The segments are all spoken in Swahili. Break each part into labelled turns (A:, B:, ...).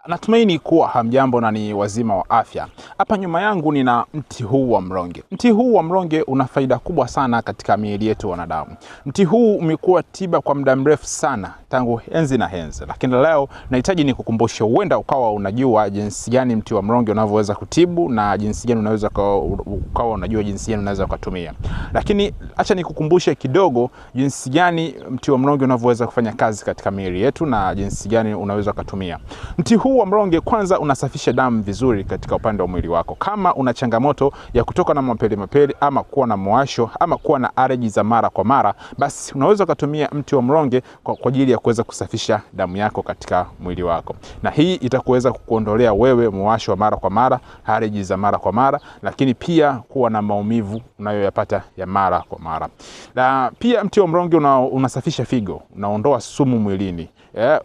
A: Natumaini kuwa hamjambo na ni wazima wa afya. Hapa nyuma yangu nina mti huu wa mlonge. Mti huu wa mlonge una faida kubwa sana katika miili yetu wanadamu. Mti huu umekuwa tiba kwa muda mrefu sana tangu enzi na enzi. Lakini leo nahitaji nikukumbushe, huenda ukawa unajua jinsi gani mti wa mlonge unavyoweza kutibu na jinsi gani unaweza ukawa unajua jinsi gani unaweza kutumia. Lakini acha nikukumbushe kidogo jinsi gani mti wa mlonge unavyoweza kufanya kazi katika miili yetu na jinsi gani unaweza kutumia. Mti huu wa mlonge kwanza unasafisha damu vizuri katika upande wa mwili wako. Kama una changamoto ya kutoka na mapele mapele ama kuwa na mwasho ama kuwa na allergy za mara kwa mara, basi unaweza kutumia mti wa mlonge kwa ajili ya kuweza kusafisha damu yako katika mwili wako. Na hii itakuweza kukuondolea wewe mwasho wa mara kwa mara, allergy za mara kwa mara, lakini pia kuwa na maumivu unayoyapata ya mara kwa mara. Na pia mti wa mlonge unasafisha figo, unaondoa sumu mwilini.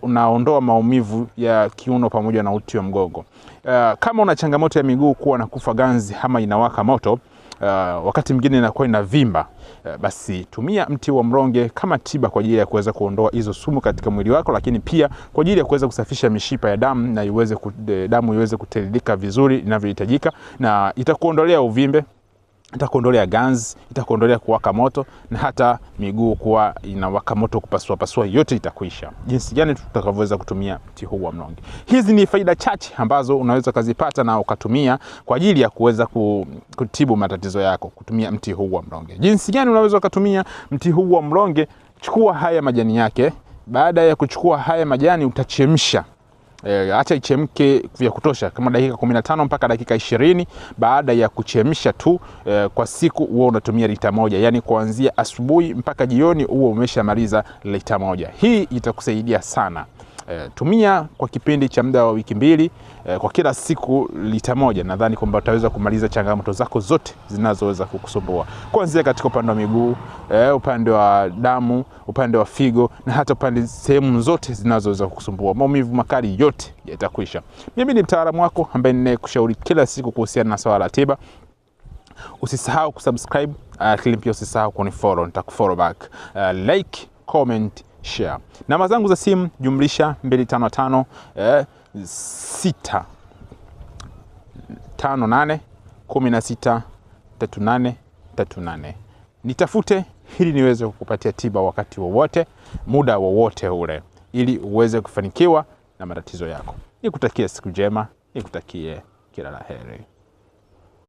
A: Unaondoa maumivu ya kiuno pamoja na uti wa mgongo. Kama una changamoto ya miguu kuwa na kufa ganzi ama inawaka moto, wakati mwingine inakuwa inavimba, basi tumia mti wa mlonge kama tiba kwa ajili ya kuweza kuondoa hizo sumu katika mwili wako, lakini pia kwa ajili ya kuweza kusafisha mishipa ya damu na damu iweze kutiririka vizuri inavyohitajika, na itakuondolea uvimbe, itakuondolea ganzi, itakuondolea kuwaka moto na hata miguu kuwa inawaka moto kupasua pasua, yote itakuisha. Jinsi gani tutakavyoweza kutumia mti huu wa mlonge. Hizi ni faida chache ambazo unaweza kuzipata na ukatumia kwa ajili ya kuweza kutibu matatizo yako kutumia mti huu wa mlonge. Jinsi gani unaweza kutumia mti huu wa mlonge? Chukua haya majani yake. Baada ya kuchukua haya majani utachemsha. Acha ichemke vya kutosha kama dakika 15 mpaka dakika 20. Baada ya kuchemsha tu, kwa siku huwa unatumia lita 1, yani kuanzia asubuhi mpaka jioni huwa umeshamaliza lita 1. Hii itakusaidia sana. Tumia kwa kipindi cha muda wa wiki 2, kwa kila siku lita 1. Nadhani kwamba utaweza kumaliza changamoto zako zote zinazoweza kukusumbua, kuanzia katika upande wa miguu, upande wa damu, upande wa figo na hata upande sehemu zote zinazoweza kukusumbua. Maumivu makali yote yatakwisha. Mimi ni mtaalamu wako ambaye ninayekushauri kila siku kuhusiana na swala la tiba. Usisahau kusubscribe, lakini pia usisahau kunifollow, nitakufollow back. Like, comment, share. Namba zangu za simu jumlisha 255 6 58 16 38 38. Nitafute ili niweze kukupatia tiba wakati wowote, muda wowote ule, ili uweze kufanikiwa na matatizo yako. Nikutakie siku njema, nikutakie kila la heri.